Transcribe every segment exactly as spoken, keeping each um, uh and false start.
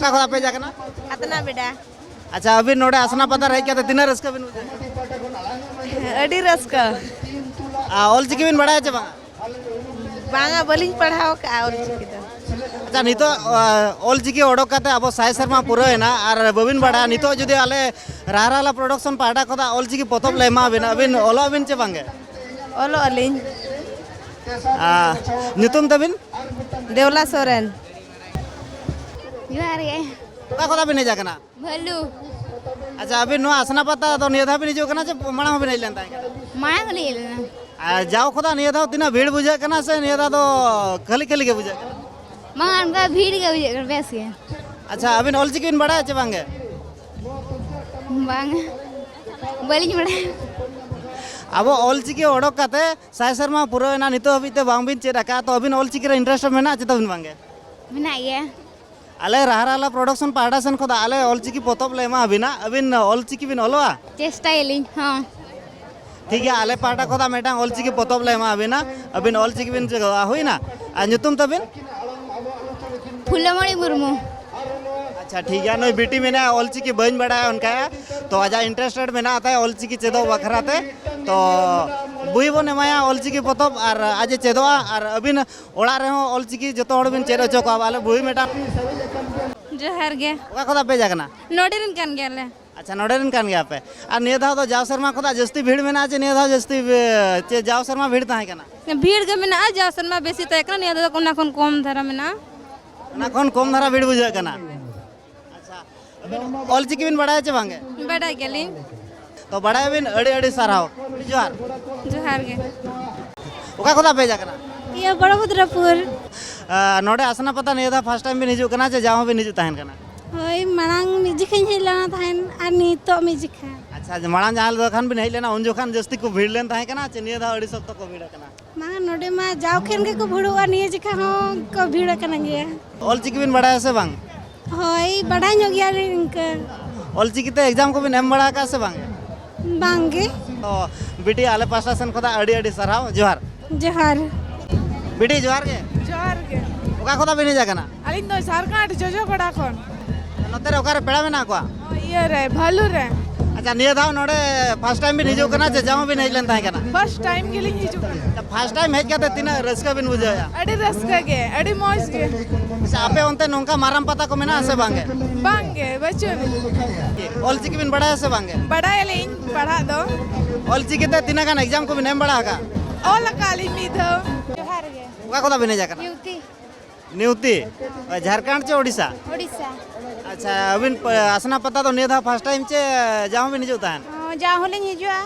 ᱚᱠᱟ ᱠᱷᱚᱱᱟᱜ ᱯᱮ ᱦᱮᱡ ᱟᱠᱟᱱᱟ? ᱟᱛᱱᱟ ᱵᱮᱰᱟ᱾ ᱟᱪᱪᱷᱟ, ᱟᱹᱵᱤᱱ ᱱᱚᱰᱮ ᱟᱥᱱᱟ ᱯᱟᱛᱟ ᱨᱮ ᱦᱮᱡ ᱠᱟᱛᱮ ᱛᱤᱱᱟᱹᱜ ᱨᱟᱹᱥᱠᱟᱹ ᱵᱤᱱ ᱵᱩᱡᱷᱟᱹᱣ? ᱟᱹᱰᱤ ᱨᱟᱹᱥᱠᱟᱹ᱾ ᱟᱨ ᱚᱞ ᱪᱤᱠᱤ ᱵᱤᱱ ᱵᱟᱲᱟᱭᱟ ᱪᱮ ᱵᱟᱝ? ᱵᱟᱝᱟ, ᱵᱟᱹᱞᱤᱧ ᱯᱟᱲᱦᱟᱣ ᱠᱟᱜᱼᱟ ᱚᱞ ᱪᱤᱠᱤ ᱫᱚ᱾ ᱟᱪᱪᱷᱟ, ᱱᱤᱛᱚᱜ ᱚᱞ ᱪᱤᱠᱤ ᱚᱰᱚᱠ ᱠᱟᱛᱮ ᱟᱵᱚ ᱥᱟᱭ ᱥᱮᱨᱢᱟ ᱯᱩᱨᱟᱹᱣ ᱮᱱᱟ, ᱟᱨ ᱵᱟᱹᱵᱤᱱ ᱵᱟᱲᱟᱭᱟ, ᱱᱤᱛᱚᱜ ᱡᱩᱫᱤ ᱟᱞᱮ ᱨᱟᱦᱟᱨᱟᱞᱟ ᱯᱨᱚᱰᱟᱠᱥᱚᱱ ᱯᱟᱦᱴᱟ ᱠᱷᱚᱱᱟᱜ ᱚᱞ ᱪᱤᱠᱤ ᱯᱚᱛᱚᱵ ᱞᱮ ᱮᱢᱟ ᱵᱤᱱᱟ, ᱟᱹᱵᱤᱱ ᱚᱞᱚᱜ ᱟᱵᱤᱱ ᱪᱮ ᱵᱟᱝᱜᱮ? ᱚᱞᱚᱜ ᱟᱹᱞᱤᱧ᱾ ᱟᱨ ᱧᱩᱛᱩᱢ ᱛᱟᱵᱤᱱ? ᱫᱮᱣᱞᱟ ᱥᱚᱨᱮᱱ᱾ ᱡᱚᱦᱟᱨ ᱜᱮ᱾ ᱚᱠᱟ ᱠᱷᱚᱱᱟᱜ ᱵᱤᱱ ᱦᱮᱡ ᱟᱠᱟᱱᱟ? ᱵᱷᱟᱹᱞᱩ᱾ ᱟᱪᱪᱷᱟ, ᱟᱹᱵᱤᱱ ᱱᱚᱣᱟ ᱟᱥᱱᱟ ᱯᱟᱛᱟ ᱫᱚ ᱱᱤᱭᱟᱹ ᱫᱷᱟᱣ ᱵᱤᱱ ᱦᱤᱡᱩᱜ ᱠᱟᱱᱟ ᱪᱮ ᱢᱟᱲᱟᱝ ᱦᱚᱸᱵᱤᱱ ᱦᱮᱡ ᱞᱮᱱ ᱛᱟᱦᱮᱸ ᱠᱟᱱᱟ? ᱢᱟᱲᱟᱝ ᱦᱚᱸᱞᱤᱧ ᱦᱮᱡ ᱞᱮᱱᱟ᱾ ᱟᱨ ᱡᱟᱣ ᱠᱷᱚᱱᱟᱜ ᱱᱤᱭᱟᱹ ᱫᱷᱟᱣ ᱛᱤᱱᱟᱹᱜ ᱵᱷᱤᱲ ᱵᱩᱡᱷᱟᱹᱜ ᱠᱟᱱᱟ ᱥᱮ ᱱᱤᱭᱟᱹ ᱫᱷᱟᱣ ᱫᱚ ᱠᱷᱟᱹᱞᱤ ᱠᱷᱟᱹᱞᱤ ᱜᱮ ᱵᱩᱡᱷᱟᱹᱜ ᱠᱟᱱᱟ? ᱵᱟᱝ, ᱚᱱᱠᱟ ᱵᱷᱤᱲ ᱜᱮ ᱵᱩᱡᱷᱟᱹᱜ ᱠᱟᱱᱟ, ᱵᱮᱥ ᱜᱮ᱾ ᱟᱪᱪᱷᱟ, ᱟᱹᱵᱤᱱ ᱚᱞᱪᱤᱠᱤ ᱵᱤᱱ ᱵᱟᱲᱟᱭᱟ ᱪᱮ ᱵᱟᱝᱜᱮ? ᱵᱟᱝ, ᱵᱟᱹᱞᱤᱧ ᱵᱟᱲᱟᱭᱟ᱾ ᱟᱵᱚ ᱚᱞᱪᱤᱠᱤ ᱚᱰᱚᱠ ᱠᱟᱛᱮ ᱥᱟᱭ ᱥᱮᱨᱢᱟ ᱯᱩᱨᱟᱹᱣ ᱮᱱᱟ, ᱱᱤᱛᱚᱜ ᱦᱟᱹᱵᱤᱡ ᱛᱮ ᱵᱟᱝᱵᱤᱱ ᱪᱮᱫ ᱟᱠᱟᱫᱼᱟ, ᱛᱚ ᱟᱹᱵᱤᱱ ᱚᱞᱪᱤᱠᱤ ᱨᱮ ᱤᱱᱴᱟᱨᱮᱥᱴ ᱢᱮᱱᱟᱜᱼᱟ ᱪᱮ ᱛᱟᱵᱤᱱ ᱵᱟᱝᱜᱮ? ᱢᱮᱱᱟᱜ ᱜᱮᱭᱟ᱾ ᱟᱞᱮ ᱨᱟᱦᱟᱨᱟᱞᱟ ᱯᱨᱚᱰᱟᱠᱥᱚᱱ ᱯᱟᱦᱴᱟ ᱥᱮᱱ ᱠᱷᱚᱱᱟᱜ ᱟᱞᱮ ᱚᱞᱪᱤᱠᱤ ᱯᱚᱛᱚᱵ ᱞᱮ ᱮᱢᱟ ᱵᱤᱱᱟ, ᱟᱹᱵᱤᱱ ᱚᱞᱪᱤᱠᱤ ᱵᱤᱱ ᱚᱞᱚᱜᱼᱟ? ᱪᱮᱥᱴᱟᱭᱟᱞᱤᱧ, ᱦᱚᱸ᱾ ᱴᱷᱤᱠ ᱜᱮᱭᱟ, ᱟᱞᱮ ᱯᱟᱦᱴᱟ ᱠᱷᱚᱱᱟᱜ ᱢᱤᱫᱴᱟᱝ ᱚᱞᱪᱤᱠᱤ ᱯᱚᱛᱚᱵ ᱞᱮ ᱮᱢᱟ ᱵᱤᱱᱟ, ᱟᱹᱵᱤᱱ ᱚᱞᱪᱤᱠᱤ ᱵᱤᱱ ᱪᱮᱫᱚᱜᱼᱟ, ᱦᱩᱭᱱᱟ? ᱟᱨ ᱧᱩᱛᱩᱢ ᱛᱟᱵᱤᱱ? ᱯᱷᱩᱞᱚᱢᱚᱬᱤ ᱢᱩᱨᱢᱩ᱾ ᱟᱪᱪᱷᱟ, ᱴᱷᱤᱠ ᱜᱮᱭᱟ, ᱱᱩᱭ ᱵᱤᱴᱤ ᱢᱮᱱᱟᱭᱟ ᱚᱞᱪᱤᱠᱤ ᱵᱟᱹᱧ ᱵᱟᱲᱟᱭᱟ ᱚᱱᱠᱟᱭᱟ, ᱛᱚ ᱟᱡᱟᱜ ᱤᱱᱴᱟᱨᱮᱥᱴᱮᱰ ᱢᱮᱱᱟᱜ ᱛᱟᱭᱟ ᱚᱞᱪᱤᱠᱤ ᱪᱮᱫᱚᱜ ᱵᱟᱠᱷᱨᱟ ᱛᱮ, ᱛᱚ ᱵᱳᱭ ᱵᱚᱱ ᱮᱢᱟᱭᱟ ᱚᱞᱪᱤᱠᱤ ᱯᱚᱛᱚᱵ, ᱟᱨ ᱟᱡ ᱮ ᱪᱮᱫᱚᱜᱼᱟ, ᱟᱨ ᱟᱹᱵᱤᱱ ᱚᱲᱟᱜ ᱨᱮᱦᱚᱸ ᱚᱞᱪᱤᱠᱤ ᱡᱚᱛᱚ ᱦᱚᱲ ᱵᱤᱱ ᱪᱮᱫ ᱦᱚᱪᱚ ᱠᱚᱣᱟ, ᱟᱞᱮ ᱵᱳᱭ ᱢᱤᱫᱴᱟᱝ᱾ ᱡᱚᱦᱟᱨ ᱜᱮ᱾ ᱚᱠᱟ ᱠᱷᱚᱱᱟᱜ ᱯᱮ ᱦᱮᱡ ᱟᱠᱟᱱᱟ? ᱱᱚᱰᱮ ᱨᱮᱱ ᱠᱟᱱ ᱜᱮᱭᱟᱞᱮ᱾ ᱟᱪᱪᱷᱟ, ᱱᱚᱰᱮ ᱨᱮᱱ ᱠᱟᱱ ᱜᱮᱭᱟ ᱯᱮ᱾ ᱟᱨ ᱱᱤᱭᱟᱹ ᱫᱷᱟᱣ ᱫᱚ ᱡᱟᱣ ᱥᱮᱨᱢᱟ ᱠᱷᱚᱱᱟᱜ ᱡᱟᱹᱥᱛᱤ ᱵᱷᱤᱲ ᱢᱮᱱᱟᱜᱼᱟ ᱪᱮ ᱱᱤᱭᱟᱹ ᱫᱷᱟᱣ ᱡᱟᱹᱥᱛᱤ, ᱮ, ᱪᱮ ᱡᱟᱣ ᱥᱮᱨᱢᱟ ᱵᱷᱤᱲ ᱛᱟᱦᱮᱸ ᱠᱟᱱᱟ? ᱵᱷᱤᱲ ᱜᱮ ᱢᱮᱱᱟᱜᱼᱟ, ᱡᱟᱣ ᱥᱮᱨᱢᱟ ᱵᱮᱥᱤ ᱛᱟᱦᱮᱸ ᱠᱟᱱᱟ, ᱱᱤᱭᱟᱹ ᱫᱷᱟᱣ ᱫᱚ ᱚᱱᱟ ᱠᱷᱚᱱ ᱠᱚᱢ ᱫᱷᱟᱨᱟ ᱢᱮᱱᱟᱜᱼᱟ᱾ ᱚᱱᱟ ᱠᱷᱚᱱ ᱠᱚᱢ ᱫᱷᱟᱨᱟ ᱵᱷᱤᱲ ᱵᱩᱡᱷᱟᱹᱜ ᱠᱟᱱᱟ᱾ ᱟᱪᱪᱷᱟ, ᱟᱹᱵᱤᱱ ᱚᱞᱪᱤᱠᱤ ᱵᱤᱱ ᱵᱟᱲᱟᱭᱟ ᱪᱮ ᱵᱟᱝᱜᱮ? ᱵᱟᱰᱟᱭ ᱜᱮᱭᱟᱞᱤᱧ᱾ ᱛᱚ ᱵᱟᱲᱟᱭᱟᱵᱤᱱ, ᱟᱹᱰᱤ ᱟᱹᱰᱤ ᱥᱟᱨᱦᱟᱣ᱾ ᱡᱚᱦᱟᱨ᱾ ᱡᱚᱦᱟᱨ ᱜᱮ᱾ ᱚᱠᱟ ᱠᱷᱚᱱᱟᱜ ᱯᱮ ᱦᱮᱡ ᱟᱠᱟᱱᱟ? ᱤᱭᱟᱹ, ᱵᱚᱲᱚᱵᱷᱚᱫᱨᱚᱯᱩᱨ᱾ ᱟᱸ, ᱱᱚᱰᱮ ᱟᱥᱱᱟ ᱯᱟᱛᱟ ᱱᱤᱭᱟᱹ ᱫᱷᱟᱣ ᱯᱷᱟᱥᱴ ᱴᱟᱭᱤᱢ ᱵᱤᱱ ᱦᱤᱡᱩᱜ ᱠᱟᱱᱟ ᱪᱮ ᱡᱟᱣ ᱦᱚᱸᱵᱤᱱ ᱦᱤᱡᱩᱜ ᱛᱟᱦᱮᱱ ᱠᱟᱱᱟ? ᱦᱳᱭ, ᱢᱟᱲᱟᱝ ᱢᱤᱫ ᱡᱚᱠᱷᱮᱡ ᱤᱧ ᱦᱮᱡ ᱞᱮᱱᱟ ᱛᱟᱦᱮᱸᱱ ᱟᱨ ᱱᱤᱛᱚᱜ ᱢᱤᱫ ᱡᱚᱠᱷᱟ᱾ ᱟᱪᱪᱷᱟ, ᱢᱟᱲᱟᱝ ᱡᱟᱦᱟᱸ ᱡᱚᱠᱷᱚᱱ ᱵᱤᱱ ᱦᱮᱡ ᱞᱮᱱᱟ ᱩᱱ ᱡᱚᱠᱷᱚᱱ ᱡᱟᱹᱥᱛᱤ ᱠᱚ ᱵᱷᱤᱲ ᱞᱮᱱ ᱛᱟᱦᱮᱸ ᱠᱟᱱᱟ ᱪᱮ ᱱᱤᱭᱟᱹ ᱫᱷᱟᱣ ᱟᱹᱰᱤ ᱥᱚᱠᱛᱚ ᱠᱚ ᱵᱷᱤᱲ ᱟᱠᱟᱱᱟ? ᱵᱟᱝᱟ, ᱱᱚᱰᱮ ᱢᱟ ᱡᱟᱣ ᱠᱷᱚᱱ ᱜᱮᱠᱚ ᱵᱷᱤᱲᱚᱜᱼᱟ, ᱱᱤᱭᱟᱹ ᱡᱚᱠᱷᱟ ᱦᱚᱸ ᱠᱚ ᱵᱷᱤᱲ ᱟᱠᱟᱱ ᱜᱮᱭᱟ᱾ ᱚᱞᱪᱤᱠᱤ ᱵᱤᱱ ᱵᱟᱲᱟᱭᱟ ᱥᱮ ᱵᱟᱝ? ᱦᱳᱭ, ᱵᱟᱰᱟᱭ ᱧᱚᱜ ᱜᱮᱭᱟᱞᱤᱧ ᱤᱱᱠᱟᱹ᱾ ᱚᱞᱪᱤᱠᱤ ᱛᱮ ᱮᱠᱡᱟᱢ ᱠᱚᱵᱤᱱ ᱮᱢ ᱵᱟᱲᱟ ᱟᱠᱟᱫᱼᱟ ᱥᱮ ᱵᱟᱝ? ᱵᱟᱝ ᱜᱮ᱾ ᱛᱚ ᱵᱤᱴᱤ, ᱟᱞᱮ ᱯᱟᱥᱴᱟ ᱥᱮᱱ ᱠᱷᱚᱱᱟᱜ ᱟᱹᱰᱤ ᱟᱹᱰᱤ ᱥᱟᱨᱦᱟᱣ, ᱡᱚᱦᱟᱨ᱾ ᱡᱚᱦᱟᱨ᱾ ᱵᱤᱴᱤ, ᱡᱚᱦᱟᱨ ᱜᱮ᱾ ᱡᱚᱦᱟᱨ ᱜᱮ᱾ ᱚᱠᱟ ᱠᱷᱚᱱᱟᱜ ᱵᱤᱱ ᱦᱮᱡ ᱟᱠᱟᱱᱟ? ᱤᱧ ᱫᱚ ᱡᱷᱟᱲᱠᱷᱚᱸᱰ ᱡᱚᱡᱚ ᱜᱚᱰᱟ ᱠᱷᱚᱱ᱾ ᱱᱚᱛᱮ ᱨᱮ ᱚᱠᱟᱨᱮ ᱯᱮᱲᱟ ᱢᱮᱱᱟᱜ ᱠᱚᱣᱟ? ᱤᱭᱟᱹ ᱨᱮ, ᱵᱷᱟᱞᱩ ᱨᱮ᱾ ᱟᱪᱪᱷᱟ, ᱱᱤᱭᱟᱹ ᱫᱷᱟᱣ ᱱᱚᱰᱮ ᱯᱷᱟᱥᱴ ᱴᱟᱭᱤᱢ ᱵᱤᱱ ᱦᱤᱡᱩᱜ ᱠᱟᱱᱟ ᱪᱮ ᱡᱟᱣ ᱵᱤᱱ ᱦᱮᱡ ᱞᱮᱱ ᱛᱟᱦᱮᱸ ᱠᱟᱱᱟ? ᱯᱷᱟᱥᱴ ᱴᱟᱭᱤᱢ ᱜᱮᱞᱤᱧ ᱦᱤᱡᱩᱜ ᱠᱟᱱᱟ᱾ ᱯᱷᱟᱥᱴ ᱴᱟᱭᱤᱢ ᱦᱮᱡ ᱠᱟᱛᱮ ᱛᱤᱱᱟᱹᱜ ᱨᱟᱹᱥᱠᱟᱹ ᱵᱤᱱ ᱵᱩᱡᱷᱟᱹᱣᱮᱫᱼᱟ? ᱟᱹᱰᱤ ᱨᱟᱹᱥᱠᱟᱹ ᱜᱮ, ᱟᱹᱰᱤ ᱢᱚᱡᱽ ᱜᱮ᱾ ᱟᱪᱪᱷᱟ, ᱟᱯᱮ ᱚᱱᱛᱮ ᱱᱚᱝᱠᱟ ᱢᱟᱨᱟᱝ ᱯᱟᱛᱟ ᱠᱚ ᱢᱮᱱᱟᱜᱼᱟ ᱥᱮ ᱵᱟᱝ ᱜᱮ? ᱵᱟᱝ ᱜᱮ, ᱵᱟᱹᱪᱩᱜ ᱟᱹᱱᱤᱡ᱾ ᱚᱞ ᱪᱤᱠᱤ ᱵᱤᱱ ᱵᱟᱲᱟᱭᱟ ᱥᱮ ᱵᱟᱝ ᱜᱮ? ᱵᱟᱲᱟᱭᱟᱞᱤᱧ ᱯᱟᱲᱦᱟᱜ ᱫᱚ᱾ ᱚᱞ ᱪᱤᱠᱤ ᱛᱮ ᱛᱤᱱᱟᱹᱜ ᱜᱟᱱ ᱮᱠᱡᱟᱢ ᱠᱚᱵᱤᱱ ᱮᱢ ᱵᱟᱲᱟ ᱟᱠᱟᱫᱼᱟ? ᱚᱞ ᱟᱠᱟᱫ ᱞᱤᱧ ᱢᱤᱫ ᱫᱷᱟᱣ᱾ ᱡᱚᱦᱟᱨ ᱜᱮ᱾ ᱚᱠᱟ ᱠᱷᱚᱱᱟᱜ ᱵᱤᱱ ᱦᱮᱡ ᱟᱠᱟᱱᱟ? ᱱᱤᱣᱛᱤ᱾ ᱱᱤᱣᱛᱤ? ᱡᱷᱟᱲᱠᱷᱚᱸᱰ ᱪᱮ ᱳᱰᱤᱥᱟ? ᱳᱰᱤᱥᱟ᱾ ᱟᱪᱪᱷᱟ, ᱟᱹᱵᱤᱱ ᱯ-, ᱟᱥᱱᱟ ᱯᱟᱛᱟ ᱫᱚ ᱱᱤᱭᱟᱹ ᱫᱷᱟᱣ ᱯᱷᱟᱥᱴ ᱴᱟᱭᱤᱢ ᱪᱮ ᱡᱟᱣ ᱦᱚᱸᱵᱤᱱ ᱦᱤᱡᱩᱜ ᱛᱟᱦᱮᱱ? ᱦᱚᱸ, ᱡᱟᱣ ᱦᱚᱸᱞᱤᱧ ᱦᱤᱡᱩᱜᱼᱟ᱾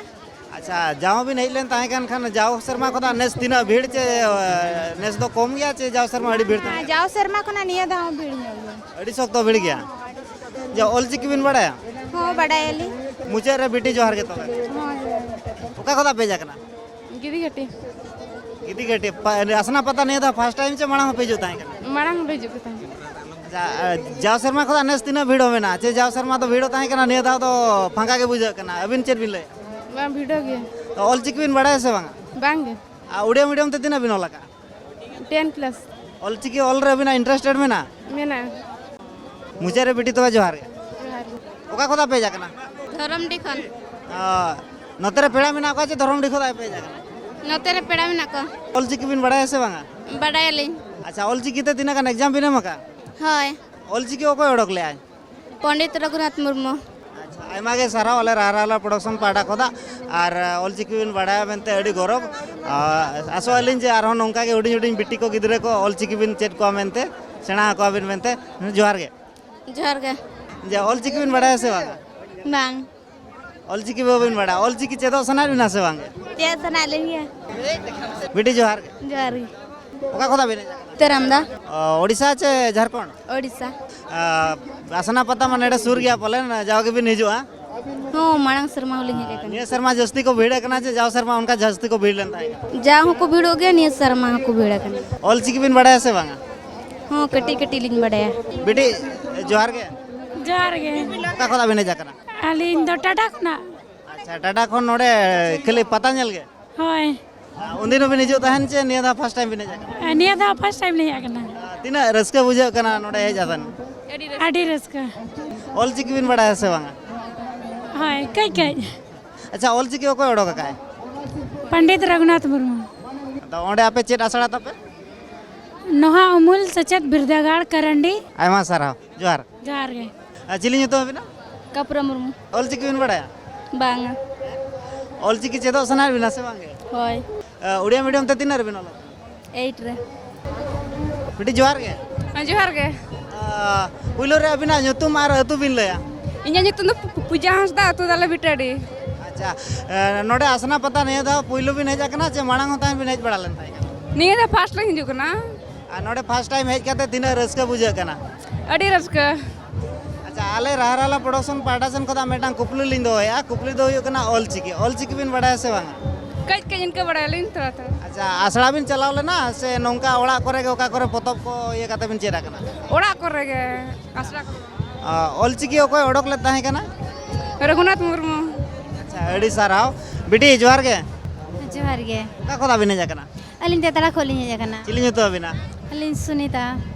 ᱟᱪᱪᱷᱟ, ᱡᱟᱣ ᱦᱚᱸᱵᱤᱱ ᱦᱮᱡ ᱞᱮᱱ ᱛᱟᱦᱮᱸ ᱠᱟᱱ ᱠᱷᱟᱱ, ᱡᱟᱣ ᱥᱮᱨᱢᱟ ᱠᱷᱚᱱᱟᱜ ᱱᱮᱥ ᱛᱤᱱᱟᱹᱜ ᱵᱷᱤᱲ ᱪᱮ, ᱱᱮᱥ ᱫᱚ ᱠᱚᱢ ᱜᱮᱭᱟ ᱪᱮ ᱡᱟᱣ ᱥᱮᱨᱢᱟ ᱟᱹᱰᱤ ᱵᱷᱤᱲ ᱛᱟᱦᱮᱸ ᱦᱮᱸ, ᱠᱟᱱᱟ? ᱡᱟᱣ ᱥᱮᱨᱢᱟ ᱠᱷᱚᱱᱟᱜ ᱱᱤᱭᱟᱹ ᱫᱷᱟᱣ ᱦᱚᱸ ᱵᱷᱤᱲ ᱧᱚᱜ ᱜᱮᱭᱟ᱾ ᱟᱹᱰᱤ ᱥᱚᱠᱛᱚ ᱵᱷᱤᱲ ᱜᱮᱭᱟ᱾ ᱡᱮ ᱚᱞ ᱪᱤᱠᱤ ᱵᱤᱱ ᱵᱟᱲᱟᱭᱟ? ᱦᱚᱸ, ᱵᱟᱰᱟᱭᱟᱞᱤᱧ᱾ ᱢᱩᱪᱟᱹᱫ ᱨᱮ ᱵᱤᱴᱤ ᱡᱚᱦᱟᱨ ᱜᱮ ᱛᱚᱵᱮ᱾ ᱦᱚᱸ, ᱡᱚᱦᱟᱨ᱾ ᱚᱠᱟ ᱠᱷᱚᱱᱟᱜ ᱯᱮ ᱦᱮᱡ ᱟᱠᱟᱱᱟ? ᱜᱤᱫᱤ ᱜᱷᱟᱹᱴᱤ᱾ ᱜᱤᱫᱤ ᱜᱷᱟᱹᱴᱤ᱾ ᱯᱟ-, ᱟᱥᱱᱟ ᱯᱟᱛᱟ ᱱᱤᱭᱟᱹ ᱫᱷᱟᱣ ᱯᱷᱟᱥᱴ ᱴᱟᱭᱤᱢ ᱪᱮ ᱢᱟᱲᱟᱝ ᱦᱚᱸᱯᱮ ᱦᱤᱡᱩᱜ ᱛᱟᱦᱮᱸ ᱠᱟᱱᱟ? ᱢᱟᱲᱟᱝ ᱦᱚᱸᱞᱮ ᱦᱤᱡᱩᱜ ᱠᱟᱱ ᱛᱟᱦᱮᱸ ᱠᱟᱱᱟ᱾ ᱟᱪᱪᱷᱟ, ᱟ, ᱡᱟᱣ ᱥᱮᱨᱢᱟ ᱠᱷᱚᱱᱟᱜ ᱱᱮᱥ ᱛᱤᱱᱟᱹᱜ ᱵᱷᱤᱲ ᱦᱚᱸ ᱢᱮᱱᱟᱜᱼᱟ? ᱪᱮ ᱡᱟᱣ ᱥᱮᱨᱢᱟ ᱫᱚ ᱵᱷᱤᱲᱚᱜ ᱛᱟᱦᱮᱸ ᱠᱟᱱᱟ, ᱱᱤᱭᱟᱹ ᱫᱷᱟᱣ ᱫᱚ ᱯᱷᱟᱸᱠᱟ ᱜᱮ ᱵᱩᱡᱷᱟᱹᱜ ᱠᱟᱱᱟ? ᱟᱹᱵᱤᱱ ᱪᱮᱫ ᱵᱤᱱ ᱞᱟᱹᱭᱟ? ᱵᱟᱝ, ᱵᱷᱤᱲᱚᱜ ᱜᱮᱭᱟ᱾ ᱛᱚ, ᱚᱞ ᱪᱤᱠᱤ ᱵᱤᱱ ᱵᱟᱲᱟᱭᱟ ᱥᱮ ᱵᱟᱝᱟ? ᱵᱟᱝ ᱜᱮ᱾ ᱟᱨ ᱩᱲᱤᱭᱟ ᱢᱤᱰᱤᱭᱟᱢ ᱛᱮ ᱛᱤᱱᱟᱹᱜ ᱵᱤᱱ ᱚᱞ ᱟᱠᱟᱜᱼᱟ? Ten class. ᱚᱞ ᱪᱤᱠᱤ ᱚᱞ ᱨᱮ ᱟᱹᱵᱤᱱᱟᱜ ᱤᱱᱴᱟᱨᱮᱥᱴᱮᱰ ᱢᱮᱱᱟᱜᱼᱟ? ᱢᱮᱱᱟᱜᱼᱟ᱾ ᱢᱩᱪᱟᱹᱫ ᱨᱮ ᱵᱤᱴᱤ ᱛᱚᱵᱮ ᱡᱚᱦᱟᱨ ᱜᱮ᱾ ᱡᱚᱦᱟᱨ ᱜᱮ᱾ ᱚᱠᱟ ᱠᱷᱚᱱᱟᱜ ᱯᱮ ᱦᱮᱡ ᱟᱠᱟᱱᱟ? ᱫᱷᱚᱨᱚᱢᱰᱤ ᱠᱷᱚᱱ᱾ ᱚ, ᱱᱚᱛᱮ ᱨᱮ ᱯᱮᱲᱟ ᱢᱮᱱᱟᱜ ᱠᱚᱣᱟ ᱪᱮ ᱫᱷᱚᱨᱚᱢᱰᱤ ᱠᱷᱚᱱᱟᱜ ᱯᱮ ᱦᱮᱡ ᱟᱠᱟᱱᱟ? ᱱᱚᱛᱮ ᱨᱮ ᱯᱮᱲᱟ ᱢᱮᱱᱟᱜ ᱠᱚᱣᱟ᱾ ᱚᱞ ᱪᱤᱠᱤ ᱵᱤᱱ ᱵᱟᱲᱟᱭᱟ ᱥᱮ ᱵᱟᱝᱟ? ᱵᱟᱰᱟᱭᱟᱞᱤᱧ᱾ ᱟᱪᱪᱷᱟ, ᱚᱞ ᱪᱤᱠᱤ ᱛᱮ ᱛᱤᱱᱟᱹᱜ ᱜᱟᱱ ᱮᱠᱡᱟᱢ ᱵᱤᱱ ᱮᱢ ᱟᱠᱟᱫᱼᱟ? ᱦᱳᱭ᱾ ᱚᱞ ᱪᱤᱠᱤ ᱚᱠᱚᱭ ᱚᱰᱚᱠ ᱞᱮᱜᱼᱟᱭ? ᱯᱚᱱᱰᱤᱛ ᱨᱚᱜᱷᱩᱱᱟᱛᱷ ᱢᱩᱨᱢᱩ᱾ ᱟᱪᱪᱷᱟ, ᱟᱭᱢᱟ ᱜᱮ ᱥᱟᱨᱦᱟᱣ ᱟᱞᱮ ᱨᱟᱦᱞᱟ ᱨᱟᱦᱞᱟ ᱯᱨᱚᱰᱟᱠᱥᱚᱱ ᱯᱟᱦᱴᱟ ᱠᱷᱚᱱᱟᱜ᱾ ᱟᱨ, ᱟ, ᱚᱞ ᱪᱤᱠᱤ ᱵᱤᱱ ᱵᱟᱲᱟᱭᱟ ᱢᱮᱱᱛᱮ ᱟᱹᱰᱤ ᱜᱚᱨᱚᱵᱽ᱾ ᱟ, ᱟᱥᱚᱜ ᱟᱹᱞᱤᱧ ᱡᱮ ᱟᱨᱦᱚᱸ ᱱᱚᱝᱠᱟ ᱜᱮ ᱦᱩᱰᱤᱧ ᱦᱩᱰᱤᱧ ᱵᱤᱴᱤ ᱠᱚ ᱜᱤᱫᱽᱨᱟᱹ ᱠᱚ ᱚᱞ ᱪᱤᱠᱤ ᱵᱤᱱ ᱪᱮᱫ ᱠᱚᱣᱟ ᱢᱮᱱᱛᱮ, ᱥᱮᱬᱟ ᱟᱠᱚᱣᱟ ᱵᱤᱱ ᱢᱮᱱᱛᱮ᱾ ᱡᱚᱦᱟᱨ ᱜᱮ᱾ ᱡᱚᱦᱟᱨ ᱜᱮ᱾ ᱡᱮ ᱚᱞ ᱪᱤᱠᱤ ᱵᱤᱱ ᱵᱟᱲᱟᱭᱟ ᱥᱮ ᱵᱟᱝᱟ? ᱵᱟᱝ᱾ ᱚᱞ ᱪᱤᱠᱤ ᱵᱟᱹᱵᱤᱱ ᱵᱟᱲᱟᱭᱟ? ᱚᱞ ᱪᱤᱠᱤ ᱪᱮᱫᱚᱜ ᱥᱟᱱᱟᱭᱮᱫ ᱵᱤᱱᱟ ᱥᱮ ᱵᱟᱝ? ᱪᱮᱫ ᱥᱟᱱᱟᱭᱮᱫ ᱞᱤᱧ ᱜᱮᱭᱟ᱾ ᱵᱤᱴᱤ ᱡᱚᱦᱟᱨ ᱜᱮ᱾ ᱡᱚᱦᱟᱨ ᱜᱮ᱾ ᱚᱠᱟ ᱠᱷᱚᱱᱟᱜ ᱵᱤᱱ ᱦᱮᱡ ᱟᱠᱟᱱᱟ? ᱛᱮᱨᱟᱢᱫᱟ᱾ ᱚ, ᱳᱰᱤᱥᱟ ᱪᱮ ᱡᱷᱟᱲᱠᱷᱚᱸᱰ? ᱳᱰᱤᱥᱟ᱾ ᱟ, ᱟᱥᱱᱟ ᱯᱟᱛᱟ ᱢᱟ ᱱᱚᱰᱮ ᱥᱩᱨ ᱜᱮᱭᱟ ᱯᱟᱞᱮᱱ, ᱡᱟᱣ ᱜᱮᱵᱤᱱ ᱦᱤᱡᱩᱜᱼᱟ? ᱦᱚᱸ, ᱢᱟᱲᱟᱝ ᱥᱮᱨᱢᱟ ᱦᱚᱸᱞᱤᱧ ᱦᱮᱡ ᱟᱠᱟᱱᱟ᱾ ᱱᱤᱭᱟᱹ ᱥᱮᱨᱢᱟ ᱡᱟᱹᱥᱛᱤ ᱠᱚ ᱵᱷᱤᱲ ᱟᱠᱟᱱᱟ ᱪᱮ ᱡᱟᱣ ᱥᱮᱨᱢᱟ ᱚᱱᱠᱟ ᱡᱟᱹᱥᱛᱤ ᱠᱚ ᱵᱷᱤᱲ ᱞᱮᱱ ᱛᱟᱦᱮᱸ ᱠᱟᱱᱟ? ᱡᱟᱣ ᱦᱚᱸᱠᱚ ᱵᱷᱤᱲᱚᱜ ᱜᱮᱭᱟ, ᱱᱤᱭᱟᱹ ᱥᱮᱨᱢᱟ ᱦᱚᱸᱠᱚ ᱵᱷᱤᱲ ᱟᱠᱟᱱᱟ᱾ ᱚᱞ ᱪᱤᱠᱤ ᱵᱤᱱ ᱵᱟᱲᱟᱭᱟ ᱥᱮ ᱵᱟᱝᱟ? ᱦᱚᱸ, ᱠᱟᱹᱴᱤᱡ ᱠᱟᱹᱴᱤᱡ ᱞᱤᱧ ᱵᱟᱰᱟᱭᱟ᱾ ᱵᱤᱴᱤ, ᱡᱚᱦᱟᱨ ᱜᱮ᱾ ᱡᱚᱦᱟᱨ ᱜᱮ᱾ ᱚᱠᱟ ᱠᱷᱚᱱᱟᱜ ᱵᱤᱱ ᱦᱮᱡ ᱟᱠᱟᱱᱟ? ᱟᱹᱞᱤᱧ ᱫᱚ ᱴᱟᱴᱟ ᱠᱷᱚᱱᱟᱜ᱾ ᱟᱪᱪᱷᱟ, ᱴᱟᱴᱟ ᱠᱷᱚᱱ ᱱᱚᱰᱮ ᱠᱷᱟᱹᱞᱤ ᱯᱟᱛᱟ ᱧᱮᱞ ᱜᱮ? ᱦᱳᱭ᱾ ᱩᱱᱫᱤᱱ ᱦᱚᱸᱵᱤᱱ ᱦᱤᱡᱩᱜ ᱛᱟᱦᱮᱱ ᱪᱮ ᱱᱤᱭᱟᱹ ᱫᱷᱟᱣ ᱯᱷᱟᱥᱴ ᱴᱟᱭᱤᱢ ᱵᱤᱱ ᱦᱮᱡ ᱟᱠᱟᱱᱟ? ᱱᱤᱭᱟᱹ ᱫᱷᱟᱣ ᱯᱷᱟᱥᱴ ᱴᱟᱭᱤᱢ ᱞᱤᱧ ᱦᱮᱡ ᱟᱠᱟᱱᱟ᱾ ᱛᱤᱱᱟᱹᱜ ᱨᱟᱹᱥᱠᱟᱹ ᱵᱩᱡᱷᱟᱹᱜ ᱠᱟᱱᱟ ᱱᱚᱰᱮ ᱦᱮᱡ ᱟᱛᱮᱱ? ᱟᱹᱰᱤ ᱨᱟᱹᱥᱠᱟᱹ᱾ ᱚᱞ ᱪᱤᱠᱤ ᱵᱤᱱ ᱵᱟᱲᱟᱭᱟ ᱥᱮ ᱵᱟᱝᱟ? ᱦᱳᱭ, ᱠᱟᱹᱡ ᱠᱟᱹᱡ᱾ ᱟᱪᱪᱷᱟ, ᱚᱞ ᱪᱤᱠᱤ ᱚᱠᱚᱭ ᱚᱰᱚᱠ ᱟᱠᱟᱫᱼᱟᱭ? ᱯᱚᱱᱰᱤᱛ ᱨᱚᱜᱷᱩᱱᱟᱛᱷ ᱢᱩᱨᱢᱩ᱾ ᱟᱫᱚ ᱚᱸᱰᱮ ᱟᱯᱮ ᱪᱮᱫ ᱟᱥᱲᱟ ᱛᱟᱯᱮ? ᱱᱚᱦᱟ ᱩᱢᱩᱞ ᱥᱮᱪᱮᱫ ᱵᱤᱨᱫᱟᱹᱜᱟᱲ, ᱠᱟᱨᱟᱱᱰᱤ᱾ ᱟᱭᱢᱟ ᱥᱟᱨᱦᱟᱣ, ᱡᱚᱦᱟᱨ᱾ ᱡᱚᱦᱟᱨ ᱜᱮ᱾ ᱟᱨ ᱪᱤᱞᱤ ᱧᱩᱛᱩᱢ ᱟᱹᱵᱤᱱᱟ? ᱠᱟᱯᱨᱟ ᱢᱩᱨᱢᱩ᱾ ᱚᱞ ᱪᱤᱠᱤ ᱵᱤᱱ ᱵᱟᱲᱟᱭᱟ? ᱵᱟᱝᱟ᱾ ᱚᱞ ᱪᱤᱠᱤ ᱪᱮᱫᱚᱜ ᱥᱟᱱᱟᱭᱮᱫ ᱵᱤᱱᱟ ᱥᱮ ᱵᱟᱝ ᱜᱮ? ᱦᱳᱭ᱾ ᱟᱨ ᱩᱲᱤᱭᱟ ᱢᱤᱰᱤᱭᱟᱢ ᱛᱮ ᱛᱤᱱᱟᱹᱜ ᱨᱮᱵᱤᱱ ᱚᱞᱚᱜ ᱠᱟᱱᱟ? ᱮᱭᱤᱴ ᱨᱮ᱾ ᱵᱤᱴᱤ, ᱡᱚᱦᱟᱨ ᱜᱮ᱾ ᱦᱮᱸ, ᱡᱚᱦᱟᱨ ᱜᱮ᱾ ᱟᱨ ᱯᱩᱭᱞᱩ ᱨᱮ ᱟᱹᱵᱤᱱᱟᱜ ᱧᱩᱛᱩᱢ ᱟᱨ ᱟᱹᱛᱩ ᱵᱤᱱ ᱞᱟᱹᱭᱟ᱾ ᱤᱧᱟᱹᱜ ᱧᱩᱛᱩᱢ ᱫᱚ ᱯᱩ-, ᱯᱩ-, ᱯᱩᱡᱟ ᱦᱟᱸᱥᱫᱟ, ᱟᱹᱛᱩ ᱫᱟᱞᱮ ᱵᱷᱤᱴᱟᱹᱰᱤ᱾ ᱟᱪᱪᱷᱟ, ᱮ, ᱱᱚᱰᱮ ᱟᱥᱱᱟ ᱯᱟᱛᱟ ᱱᱤᱭᱟᱹ ᱫᱷᱟᱣ ᱯᱩᱭᱞᱩ ᱵᱤᱱ ᱦᱮᱡ ᱟᱠᱟᱱᱟ ᱪᱮ ᱢᱟᱲᱟᱝ ᱦᱚᱸ ᱛᱟᱦᱮᱸ ᱵᱤᱱ ᱦᱮᱡ ᱵᱟᱲᱟ ᱞᱮᱱ ᱛᱟᱦᱮᱸ ᱠᱟᱱᱟ? ᱱᱤᱭᱟᱹ ᱫᱷᱟᱣ ᱯᱷᱟᱥᱴ ᱞᱤᱧ ᱦᱤᱡᱩᱜ ᱠᱟᱱᱟ᱾ ᱟᱨ ᱱᱚᱰᱮ ᱯᱷᱟᱥᱴ ᱴᱟᱭᱤᱢ ᱦᱮᱡ ᱠᱟᱛᱮ ᱛᱤᱱᱟᱹᱜ ᱨᱟᱹᱥᱠᱟᱹ ᱵᱩᱡᱷᱟᱹᱜ ᱠᱟᱱᱟ? ᱟᱹᱰᱤ ᱨᱟᱹᱥᱠᱟᱹ᱾ ᱟᱪᱪᱷᱟ, ᱟᱞᱮ ᱨᱟᱦᱟᱨᱟᱞᱟ ᱯᱨᱚᱰᱟᱠᱥᱚᱱ ᱯᱟᱦᱴᱟ ᱥᱮᱱ ᱠᱷᱚᱱᱟᱜ ᱢᱤᱫᱴᱟᱝ ᱠᱩᱠᱞᱤ ᱞᱤᱧ ᱫᱚᱦᱚᱭᱟ᱾ ᱠᱩᱠᱞᱤ ᱫᱚ ᱦᱩᱭᱩᱜ ᱠᱟᱱᱟ ᱚᱞ ᱪᱤᱠᱤ᱾ ᱚᱞ ᱪᱤᱠᱤ ᱵᱤᱱ ᱵᱟᱲᱟᱭᱟ ᱥᱮ ᱵᱟᱝᱟ? ᱠᱟᱹᱡ ᱠᱟᱹᱡ ᱤᱱᱠᱟᱹ ᱵᱟᱲᱟᱭᱟᱞᱤᱧ, ᱛᱷᱚᱲᱟ ᱛᱷᱚᱲᱟ᱾ ᱟᱪᱪᱷᱟ, ᱟᱥᱲᱟ ᱵᱤᱱ ᱪᱟᱞᱟᱣ ᱞᱮᱱᱟ ᱥᱮ ᱱᱚᱝᱠᱟ ᱚᱲᱟᱜ ᱠᱚᱨᱮ ᱜᱮ ᱚᱠᱟ ᱠᱚᱨᱮ ᱯᱚᱛᱚᱵ ᱠᱚ ᱤᱭᱟᱹ ᱠᱟᱛᱮ ᱵᱤᱱ ᱪᱮᱫ ᱟᱠᱟᱱᱟ? ᱚᱲᱟᱜ ᱠᱚᱨᱮ ᱜᱮ, ᱟᱥᱲᱟ ᱠᱚᱨᱮ᱾ ᱚ, ᱚᱞ ᱪᱤᱠᱤ ᱚᱠᱚᱭ ᱚᱰᱚᱠ ᱞᱮᱫ ᱛᱟᱦᱮᱸ ᱠᱟᱱᱟ? ᱨᱚᱜᱷᱩᱱᱟᱛᱷ ᱢᱩᱨᱢᱩ᱾ ᱟᱪᱪᱷᱟ, ᱟᱹᱰᱤ ᱥᱟᱨᱦᱟᱣ᱾ ᱵᱤᱴᱤ, ᱡᱚᱦᱟᱨ ᱜᱮ᱾ ᱡᱚᱦᱟᱨ ᱜᱮ᱾ ᱚᱠᱟ ᱠᱷᱚᱱᱟᱜ ᱵᱤᱱ ᱦᱮᱡ ᱟᱠᱟᱱᱟ? ᱟᱹᱞᱤᱧ ᱛᱮᱛᱲᱟ ᱠᱷᱚᱱ ᱞᱤᱧ ᱦᱮᱡ ᱟᱠᱟᱱᱟ᱾ ᱪᱤᱞᱤ ᱧᱩᱛᱩᱢ ᱟᱹᱵᱤᱱᱟ? ᱟᱹᱞᱤᱧ ᱥᱩᱱᱤᱛᱟ᱾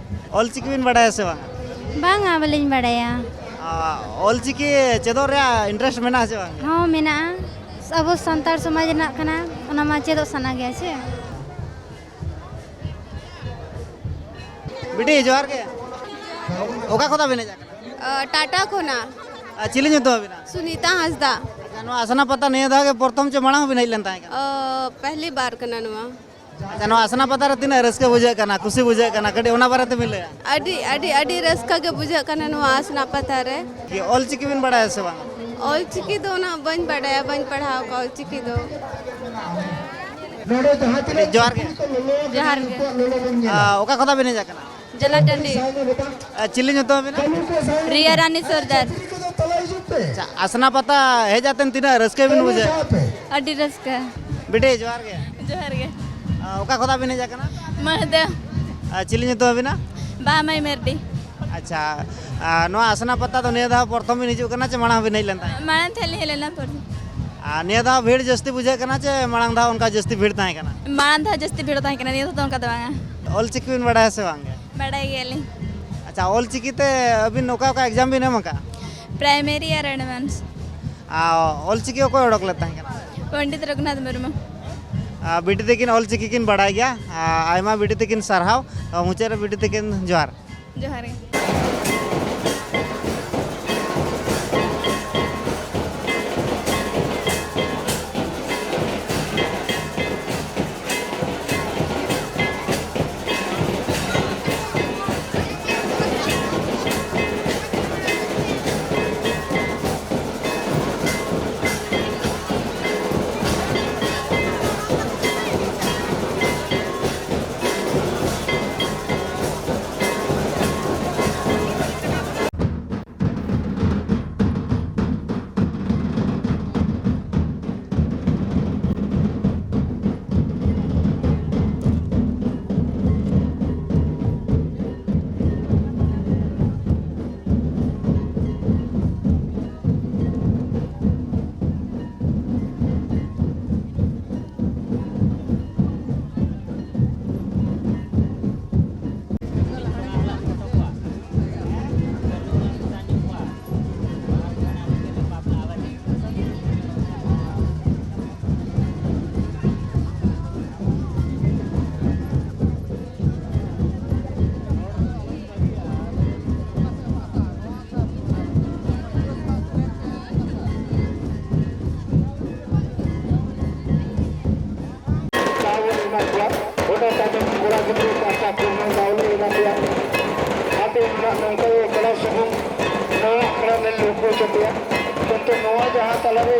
ᱚᱞ ᱪᱤᱠᱤ ᱵᱤᱱ ᱵᱟᱲᱟᱭᱟ ᱥᱮ ᱵᱟᱝᱟ? ᱵᱟᱝᱟ, ᱵᱟᱹᱞᱤᱧ ᱵᱟᱲᱟᱭᱟ᱾ ᱚ, ᱚᱞ ᱪᱤᱠᱤ ᱪᱮᱫᱚᱜ ᱨᱮᱭᱟᱜ ᱤᱱᱴᱟᱨᱮᱥᱴ ᱢᱮᱱᱟᱜᱼᱟ ᱥᱮ ᱵᱟᱝ? ᱦᱚᱸ, ᱢᱮᱱᱟᱜᱼᱟ᱾ ᱟᱵᱚ ᱥᱟᱱᱛᱟᱲ ᱥᱚᱢᱟᱡᱽ ᱨᱮᱱᱟᱜ ᱠᱟᱱᱟ, ᱚᱱᱟ ᱢᱟ ᱪᱮᱫᱚᱜ ᱥᱟᱱᱟ ᱜᱮᱭᱟ ᱥᱮ᱾ ᱵᱤᱴᱤ, ᱡᱚᱦᱟᱨ ᱜᱮ᱾ ᱚᱠᱟ ᱠᱷᱚᱱᱟᱜ ᱵᱤᱱ ᱦᱮᱡ ᱟᱠᱟᱱᱟ? ᱚ, ᱴᱟᱴᱟ ᱠᱷᱚᱱᱟᱜ᱾ ᱟᱨ ᱪᱤᱞᱤ ᱧᱩᱛᱩᱢ ᱟᱹᱵᱤᱱᱟ? ᱥᱩᱱᱤᱛᱟ ᱦᱟᱸᱥᱫᱟ᱾ ᱟᱪᱪᱷᱟ, ᱱᱚᱣᱟ ᱟᱥᱱᱟ ᱯᱟᱛᱟ ᱱᱤᱭᱟᱹ ᱫᱷᱟᱣ ᱜᱮ ᱯᱨᱚᱛᱷᱚᱢ ᱪᱮ ᱢᱟᱲᱟᱝ ᱦᱚᱸᱵᱤᱱ ᱦᱮᱡ ᱞᱮᱱ ᱛᱟᱦᱮᱸ ᱠᱟᱱᱟ? ᱚ, ᱯᱮᱦᱞᱤ ᱵᱟᱨ ᱠᱟᱱᱟ ᱱᱚᱣᱟ᱾ ᱟᱪᱪᱷᱟ, ᱱᱚᱣᱟ ᱟᱥᱱᱟ ᱯᱟᱛᱟ ᱨᱮ ᱛᱤᱱᱟᱹᱜ ᱨᱟᱹᱥᱠᱟᱹ ᱵᱩᱡᱷᱟᱹᱜ ᱠᱟᱱᱟ, ᱠᱩᱥᱤ ᱵᱩᱡᱷᱟᱹᱜ ᱠᱟᱱᱟ, ᱠᱟᱹᱴᱤᱡ ᱚᱱᱟ ᱵᱟᱨᱮ ᱛᱮᱵᱤᱱ ᱞᱟᱹᱭᱟ? ᱟᱹᱰᱤ, ᱟᱹᱰᱤ, ᱟᱹᱰᱤ ᱨᱟᱹᱥᱠᱟᱹ ᱜᱮ ᱵᱩᱡᱷᱟᱹᱜ ᱠᱟᱱᱟ ᱱᱚᱣᱟ ᱟᱥᱱᱟ ᱯᱟᱛᱟ ᱨᱮ᱾ ᱠᱤ ᱚᱞ ᱪᱤᱠᱤ ᱵᱤᱱ ᱵᱟᱲᱟᱭᱟ ᱥᱮ ᱵᱟᱝ? ᱚᱞ ᱪᱤᱠᱤ ᱫᱚ ᱩᱱᱟᱹᱜ ᱵᱟᱹᱧ ᱵᱟᱰᱟᱭᱟ, ᱵᱟᱹᱧ ᱯᱟᱲᱦᱟᱣ ᱠᱟᱜᱼᱟ ᱚᱞ ᱪᱤᱠᱤ ᱫᱚ᱾ ᱡᱚᱦᱟᱨ ᱜᱮ᱾ ᱡᱚᱦᱟᱨ ᱜᱮ᱾ ᱟᱨ, ᱚᱠᱟ ᱠᱷᱚᱱᱟᱜ ᱵᱤᱱ ᱦᱮᱡ ᱟᱠᱟᱱᱟ? ᱡᱟᱞᱟ ᱴᱟᱺᱰᱤ᱾ ᱟᱨ, ᱪᱤᱞᱤ ᱧᱩᱛᱩᱢ ᱟᱵᱤᱱᱟ? ᱨᱤᱭᱟ ᱨᱟᱱᱤ ᱥᱚᱨᱫᱟᱨ᱾ ᱟᱪᱪᱷᱟ, ᱟᱥᱱᱟ ᱯᱟᱛᱟ ᱦᱮᱡ ᱟᱛᱮᱱ ᱛᱤᱱᱟᱹᱜ ᱨᱟᱹᱥᱠᱟᱹ ᱵᱤᱱ ᱵᱩᱡᱷᱟᱹᱣ? ᱟᱹᱰᱤ ᱨᱟᱹᱥᱠᱟᱹ᱾ ᱵᱤᱴᱤ, ᱡᱚᱦᱟᱨ ᱜᱮ᱾ ᱡᱚᱦᱟᱨ ᱜᱮ᱾ ᱟᱨ, ᱚᱠᱟ ᱠᱷᱚᱱᱟᱜ ᱵᱤᱱ ᱦᱮᱡ ᱟᱠᱟᱱᱟ? ᱢᱟᱹᱦᱫᱟᱹ᱾ ᱟᱨ, ᱪᱤᱞᱤ ᱧᱩᱛᱩᱢ ᱟᱵᱤᱱᱟ? ᱵᱟᱦᱟᱢᱟᱹᱭ ᱢᱟᱹᱨᱰᱤ᱾ ᱟᱪᱪᱷᱟ, ᱟᱨ, ᱱᱚᱣᱟ ᱟᱥᱱᱟ ᱯᱟᱛᱟ ᱫᱚ ᱱᱤᱭᱟᱹ ᱫᱷᱟᱣ ᱯᱨᱚᱛᱷᱚᱢ ᱵᱤᱱ ᱦᱤᱡᱩᱜ ᱠᱟᱱᱟ ᱪᱮ ᱢᱟᱲᱟᱝ ᱵᱤᱱ ᱦᱮᱡ ᱞᱮᱱ ᱛᱟᱦᱮᱸᱫ? ᱢᱟᱲᱟᱝ ᱛᱮ ᱦᱮᱡ ᱞᱤᱧ ᱦᱮᱡ ᱞᱮᱱᱟ ᱯᱨᱚᱛᱷᱚᱢ᱾ ᱟᱨ, ᱱᱤᱭᱟᱹ ᱫᱷᱟᱣ ᱵᱷᱤᱲ ᱡᱟᱹᱥᱛᱤ ᱵᱩᱡᱷᱟᱹᱜ ᱠᱟᱱᱟ ᱪᱮ ᱢᱟᱲᱟᱝ ᱫᱷᱟᱣ ᱚᱱᱠᱟ ᱡᱟᱹᱥᱛᱤ ᱵᱷᱤᱲ ᱛᱟᱦᱮᱸ ᱠᱟᱱᱟ? ᱢᱟᱲᱟᱝ ᱫᱷᱟᱣ ᱡᱟᱹᱥᱛᱤ ᱵᱷᱤᱲ ᱛᱟᱦᱮᱸ ᱠᱟᱱᱟ, ᱱᱤᱭᱟᱹ ᱫᱷᱟᱣ ᱫᱚ ᱚᱱᱠᱟ ᱫᱚ ᱵᱟᱝᱟ᱾ ᱚᱞ ᱪᱤᱠᱤ ᱵᱤᱱ ᱵᱟᱲᱟᱭᱟ ᱥᱮ ᱵᱟᱝ ᱜᱮ? ᱵᱟᱲᱟᱭ ᱜᱮᱭᱟᱞᱤᱧ᱾ ᱟᱪᱪᱷᱟ, ᱚᱞ ᱪᱤᱠᱤ ᱛᱮ ᱟᱹᱵᱤᱱ ᱚᱠᱟ ᱚᱠᱟ exam ᱵᱤᱱ ᱮᱢ ᱟᱠᱟᱫᱼᱟ? ᱯᱨᱟᱭᱢᱟᱨᱤ ᱟᱨ ᱮᱰᱵᱷᱟᱱᱥ᱾ ᱟᱨ ᱚᱞ ᱪᱤᱠᱤ ᱚᱠᱚᱭ ᱚᱰᱚᱠ ᱞᱮᱫ ᱛᱟᱦᱮᱸ ᱠᱟᱱᱟ? ᱯᱚᱱᱰᱤᱛ ᱨᱚᱜᱷᱩᱱᱟᱛᱷ ᱢᱩᱨᱢᱩ᱾ ᱟᱨ ᱵᱤᱴᱤ ᱛᱟᱹᱠᱤᱱ ᱚᱞ ᱪᱤᱠᱤ ᱠᱤᱱ ᱵᱟᱲᱟᱭ ᱜᱮᱭᱟ᱾ ᱟᱨ ᱟᱭᱢᱟ ᱵᱤᱴᱤ ᱛᱟᱹᱠᱤᱱ ᱥᱟᱨᱦᱟᱣ᱾ ᱟᱨ ᱢᱩᱪᱟᱹᱫ ᱨᱮ ᱵᱤᱴᱤ ᱛᱟᱹᱠᱤᱱ ᱡᱚᱦᱟᱨ᱾ ᱡᱚᱦᱟᱨ ᱜᱮ᱾ ᱫᱟᱣ ᱵᱚᱱ ᱮᱢᱟ ᱠᱚᱣᱟ, ᱚᱸᱰᱮ ᱛᱟᱭᱱᱚᱢ ᱠᱚᱲᱟ ᱜᱤᱫᱽᱨᱟᱹ ᱯᱟᱦᱴᱟ ᱠᱷᱚᱱ ᱦᱚᱸ ᱫᱟᱣ ᱞᱮ ᱮᱢᱟ ᱠᱚᱣᱟ᱾ ᱟᱯᱮ ᱢᱮᱱᱟᱜ ᱱᱚᱝᱠᱟ ᱜᱮ ᱠᱚᱲᱟ ᱥᱩᱢᱩᱝ ᱱᱚᱣᱟ ᱟᱠᱷᱲᱟ ᱞᱮ ᱞᱟᱹᱣᱠᱟᱹ ᱦᱚᱪᱚ ᱯᱮᱭᱟ᱾ ᱠᱤᱱᱛᱩ ᱱᱚᱣᱟ ᱡᱟᱦᱟᱸ ᱛᱟᱞᱟᱨᱮ